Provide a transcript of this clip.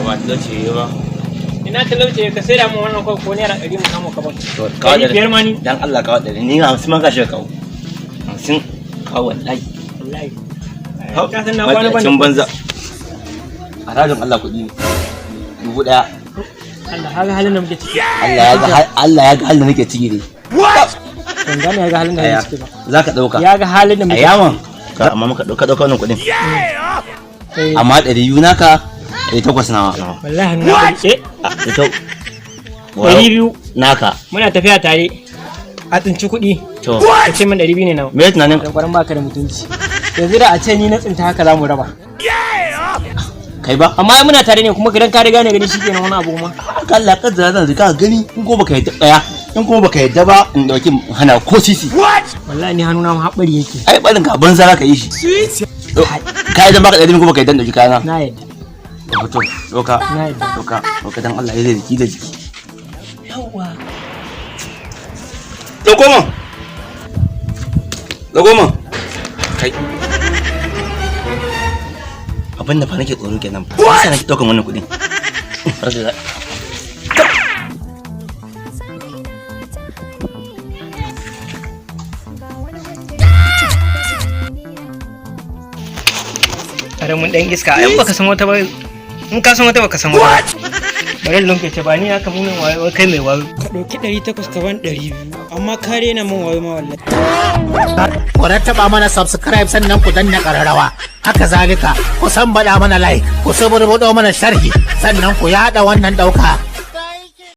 Ba talauci ba. Ina talauci? Ka sai da mu wannan ko ₦100 mu samu ka ban. To, kawo. 500 ma ni. Dan Allah kawo 100, ni 50 ma ka shiga, kawo 50, kawo wallahi. Wallahi. Hau, Ka san na kwana ban. matsiyacin banza. Harajin Allah kuɗi ne. 1000. Allah ga halin da muke ciki. Allah ya ga, Allah ya ga halin da nake ciki ne. Ban gane ya ga halin da Aya, muke ciki ba. za ka ɗauka. Ya ga halin da A muke. yaman. Amma muka ɗauka ɗauka wannan kuɗin. Eh, Amma 200 naka, 800 nawa. Wallahi hannu na ɗari. Eh, Ah, da kyau. 200. Naka. Muna tafiya tare. A tsinci kuɗi. To. Ka ce min 200 ne nawa. Me tunanin? Da kwaran baka da mutunci. Yanzu da a ce ni na tsinta haka za mu raba. Kai ba? Amma ai muna tare ne, kuma gidan ka riga ne gani shikenan wani abu kuma. Haka Allah ka zara zan ka gani, in ko baka yadda ɗaya. In kuma baka yadda ba, in ɗauki hana ko sisi. Wallahi ni hannuna ma haɓari yake. Ai barin ka banza za ka yi shi. Ka yadda baka 200 ko baka yadda ɗauki kayana. Na yadda. Fito, ɗauka. Na yadda. Ɗauka, ɗauka dan Allah ya zai jiki da jiki. Yawwa. Ɗauko man. Ɗauko man. Kai. Abin da fa nake tsoro kenan. Yasa nake ɗaukan wannan kuɗin. Rage za. Karamin ɗan iska, ai baka san wata ba, in ka san wata baka san wata ba. Bari lunke ce ba ni haka mun wayo kai mai wayo. Ka ɗauki 800 ka ban 200, amma ka rena min wayo ma wallahi. Ku rattaba mana subscribe, sannan ku danna ƙararrawa. Haka zalika ku san baɗa mana like, ku suburbuɗo mana sharhi, sannan ku yaɗa wannan ɗauka.